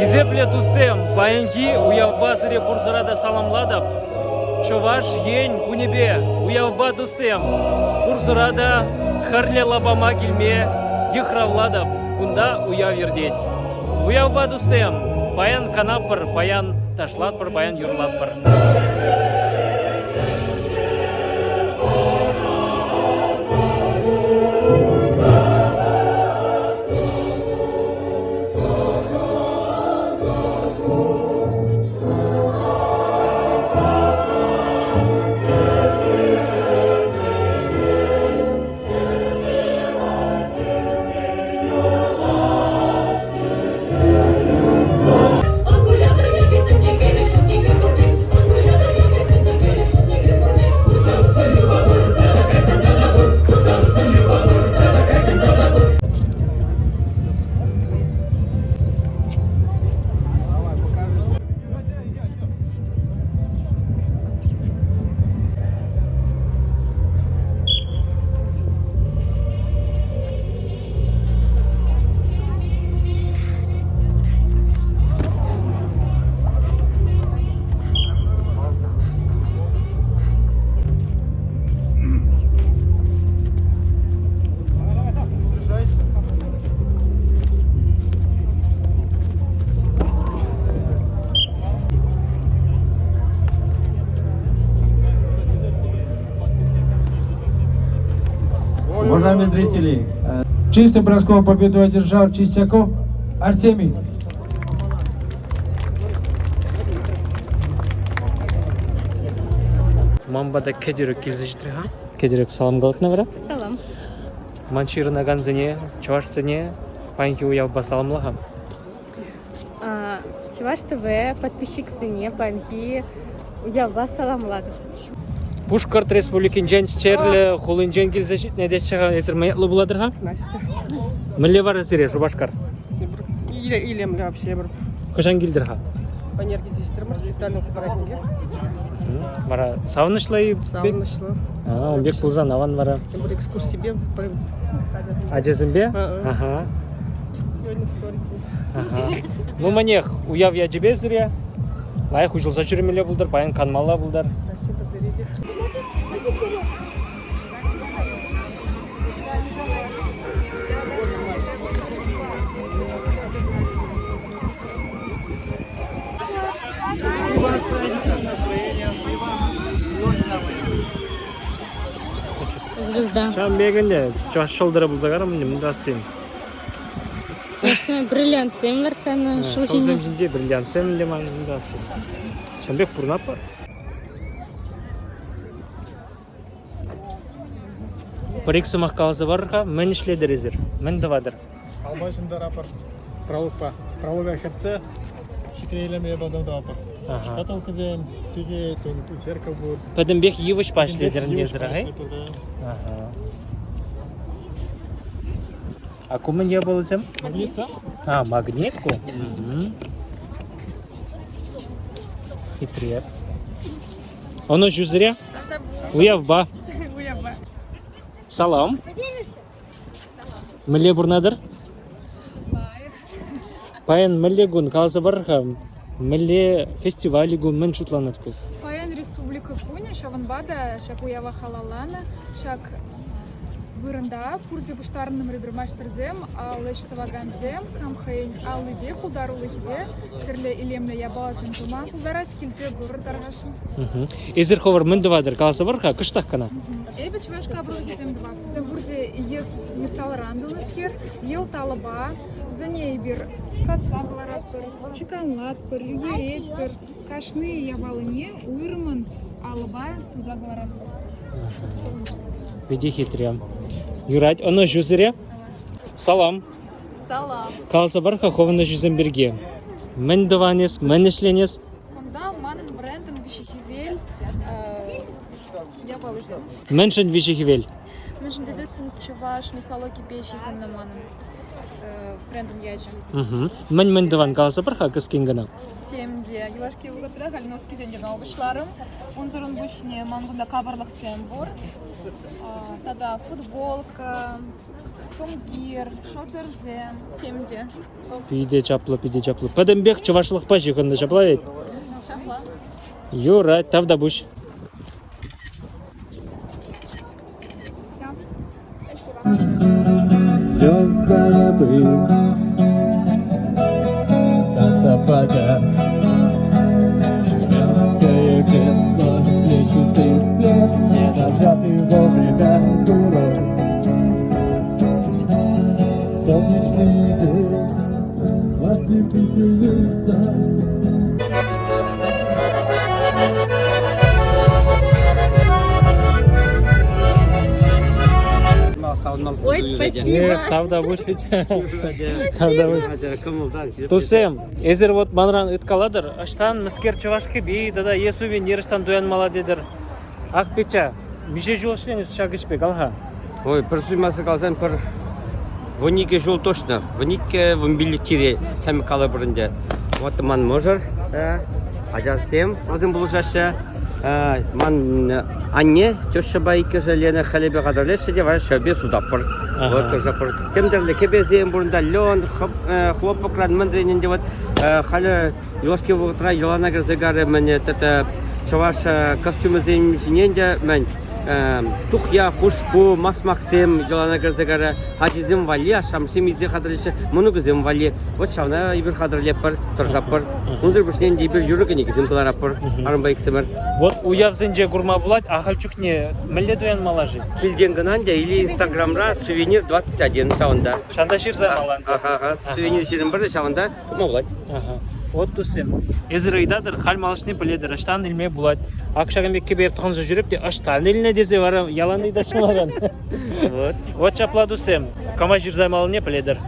Хисеплӗ туссем, паянхи уявпа сире пурсӑра та саламлатӑп. Чӑваш Ен кунӗпе уявпа туссем, пурсӑра та Хӗрлӗ лапама килме йыхравлатӑп. Кунта уяв иртет. Уявпа туссем, паян канатпӑр, паян ташлатпӑр, паян юрлатпӑр. Уважаемые зрители, чистым броском победу одержал Чистяков Артемий. Ман пата Кӗтерек килсе ҫитрӗ-ха. Кӗтерек салам калатна вара? Салам. Ман ҫырӑнакансене, чӑвашсене паянхи уявпа саламла-ха. Чӑваш ТВ подписчиксене паянхи уявпа саламлатӑп. Пушкӑрт Республикинчен Ҫтерлӗ хулинчен килсе ҫитнӗ теҫҫӗ-ха. Эсир мӗн ятлӑ пулатӑр-ха? Настя. Мӗнле вара сире Шупашкар? Илемлӗ вообще бір. Хӑҫан килтӗр-ха? Панер килсе ҫитрӗмӗр специально празднике. Вара савӑнӑҫлӑ-и? Савӑнӑҫлӑ. А, ун пек пулсан аван вара. Тем экскурсипе Ачасемпе? Ага. Сегодня в сторис будет. Ага. Ну, манех, уяв ячӗпе сире. Лайӑх уҫӑлса ҫӳремелле пултӑр, паян канмалла пултӑр. Спасибо за ребят. Звезда. Ҫавӑн пек ӗнтӗ чӑваш ҫӑлтӑрӗ пулса карӑм ӗнтӗ мӗн тӑвас тен. Конечно, бриллиантсем лартсанӑ ҫул ҫине. Ҫулсем ҫинче бриллиантсем ӗнтӗ ман мӗн тӑвас тен. Ҫавӑн пек пурӑнатпӑр. Пӗр-ик сӑмах каласа парӑр-ха, мӗн ӗҫлетӗр эсир? Мӗн тӑватӑр? Алма ҫунтаратпӑр пралукпа. Пралука хӗртсе хитре илеме потом тӑватпӑр. Шкатулкӑсем, сикет, зеркало пур. Пӗтӗмпех йывӑҫпа ӗҫлетӗр ӗнтӗ эсир, Ага. А ку мӗн япаласем? Магнитца. А, магнитку? Хитре. Ӑнӑҫу сире. Уявпа. Уявпа. Салам. Мӗнле пурӑнатӑр? Паян мӗнле кун? Каласа пар-ха, мӗнле фестиваль кун, мӗн шутланать ку? Паян Республика кунӗ, ҫавӑнпа та ҫак уява халалланӑ. Ҫак вырӑнта пурте пуҫтарӑннӑ эпир маҫтӑрсем, ал ӗҫ тӑвакансем, кам хӑйӗн аллипе, пултарулӑхӗпе тӗрлӗ илемлӗ япаласем тума пултарать, килте курӑр тархасшӑн. Эсир хӑвӑр мӗн тӑватӑр? Каласа пар-ха кӑштах кӑна. Эпӗ чӑваш капӑрлӑхӗсем тӑвап. Вӗсем пурте йӗс металлран тунӑскер, йӑлт алӑпа. Вӗсене эпир касса кӑларатпӑр, чеканлатпӑр, ӳкеретпӗр. Кашни япалине уйрӑмӑн алӑпа туса кӑларатпӑр. Питӗ хитре. Юрать, ӑнӑҫу сире. Салам. Салам. Каласа пар-ха хӑвӑн ӗҫӳсем пирки. Мӗн тӑван эс, мӗн ӗҫлен эс? Кунта манӑн брендӑн виҫӗ хӗвел япалисем. Мӗншӗн виҫӗ хӗвел? Мӗншӗн тесессӗн чӑваш мифологипе ҫыхӑннӑ манӑн. брендӑн ячӗ. Мӗн-мӗн тӑван каласа пар-ха кӗскен кӑна. Тем те, юлашки вӑхӑтра халь носкисем те тума пуҫларӑм. Унсӑрӑн пуҫне ман кунта капӑрлӑхсем пур. Тата футболка, тумтир, шоперсем, тем те. Питӗ чаплӑ, питӗ чаплӑ. Пӗтӗмпех чӑвашлӑхпа ҫыхӑннӑ, ҫапла ведь? Ҫапла. Юрать, тавтапуҫ. Звездная пыль на сапогах, Мягкое кресло, клетчатый плед, Не нажатый вовремя курок. Солнечный день, ослепительный стан. Ой, спасибо. Тавтапуҫ пит. Тавтапуҫ. Туссем, эсир вот манран ыйткалатӑр, ӑҫтан мӗскер чӑваш кӗпи тата е сувенир ӑҫтан туянмалла тетӗр. Ак, Петя, миҫе ҫул ӗҫленӗ ҫак ӗҫпе, кал-ха? Ой, пӗр суймасӑр каласан, пӗр 12 ҫул точно. 12, 15 тире ҫамрӑк калӑпӑр ӗнтӗ. Вот ман мӑшӑр, ачасем вӗсем пулӑшаҫҫӗ. Ман анне тещӑпа иккӗшӗ Лена хӗлӗпе хатӗрлеҫҫӗ те вара ҫӗрпе сутатпӑр. Вот тӑрӑшатпӑр. Тем тӗрлӗ кӗпесем пур унта, лен, хлопокран мӗнрен ӗнтӗ вот халӗ юлашки вӑхӑтра йӑлана кӗрсе карӗ мӗн тата чӑваш костюмӗсем ҫине ӗнтӗ мӗн тухья, хушпу, масмаксем йӑлана кӗрсе карӗ. Ачисем валли ашшӗ-амӑшсем илсе хатӗрлеҫҫӗ, мӑнукӗсем валли. Вот ҫавна эпир хатӗрлетпӗр, тӑрӑшатпӑр. Унсӑр пуҫне ӗнтӗ эпир юрӑ кӗнекисем кӑларатпӑр арӑмпа иксӗмӗр. Вот уявсенче курма пулать, ахаль чухне мӗнле туянмалла-ши? Килтен кӑна ӗнтӗ или Инстаграмра сувенир 21 ҫавӑнта. Ҫавӑнта ҫырса ямалла ӗнтӗ. Аха, аха, сувенир 21 ҫавӑнта тупма пулать. Аха. Вот туссем, эсир ыйтатӑр, халь малашне пӗлетӗр, ӑҫтан илме пулать. Ак ҫакӑн пек кӗпе тӑхӑнса ҫӳреп те ӑҫтан илнӗ тесе вара ялан ыйтаҫҫӗ малтан. Вот. Вот ҫапла туссем, кама ҫырса ямаллине пӗлетӗр.